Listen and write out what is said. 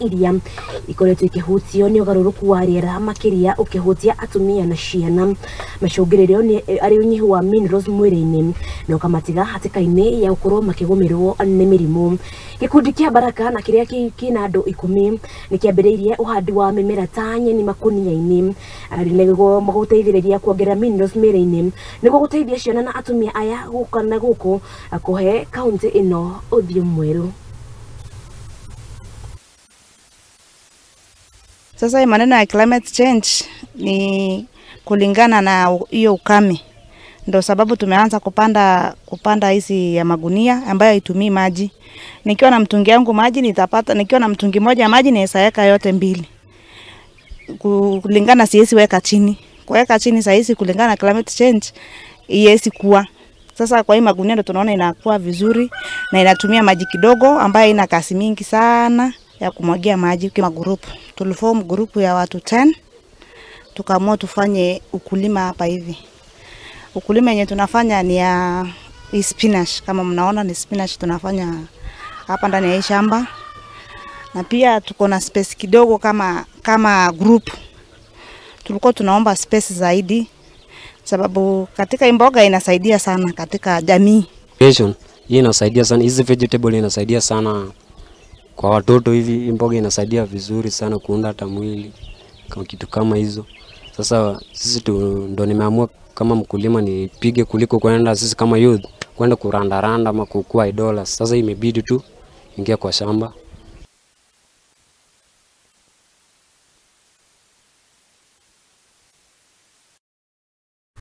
Iria ikoretwo ikihutio ni ugaruruku wa riera makiria ukihutia atumia na ciana. Macũngĩrĩrio ni ari unyihu wa minerals mwĩrĩ-inĩ na ukamatiga hatĩka-inĩ ya gukorwo makĩgũmĩrwo nĩ mĩrimũ. Gĩkundi kĩa Baraka na kĩrĩa kĩna andũ 10 nĩ kĩambĩrĩirie ũhandi wa mĩmera ta nyeni makunia-inĩ nĩguo gũteithĩrĩria kuongerera minerals mĩrĩ-inĩ nĩguo gũteithia ciana na atumia aya gũka na gũkũ kũhe kaunti ĩno ũthiũ mwerũ. Sasa hii maneno ya climate change ni kulingana na hiyo ukame. Ndio sababu tumeanza kupanda hizi ya magunia ambayo haitumii maji. Nikiwa na mtungi yangu maji nitapata, nikiwa na mtungi moja maji naweza weka yote mbili. Kulingana siwezi weka chini. Kuweka chini saa hizi kulingana na climate change iwezi kuwa. Sasa kwa hii magunia ndio tunaona inakuwa vizuri na inatumia maji kidogo ambayo ina kasi mingi sana ya kumwagia maji. Kwa group tuliform group ya watu 10, tukaamua tufanye ukulima hapa hivi. Ukulima yenye tunafanya ni ya spinach, kama mnaona ni spinach tunafanya hapa ndani ya shamba. Na pia tuko na space kidogo kama group. Tulikuwa tunaomba space zaidi sababu katika mboga inasaidia sana katika jamii. Hii inasaidia sana, hizi vegetable inasaidia sana kwa watoto hivi, mboga inasaidia vizuri sana kuunda hata mwili kama kitu kama hizo. Sasa sisi tu ndo nimeamua kama mkulima nipige kuliko kwenda sisi kama youth kwenda kurandaranda ama kukua idola. Sasa imebidi tu ingia kwa shamba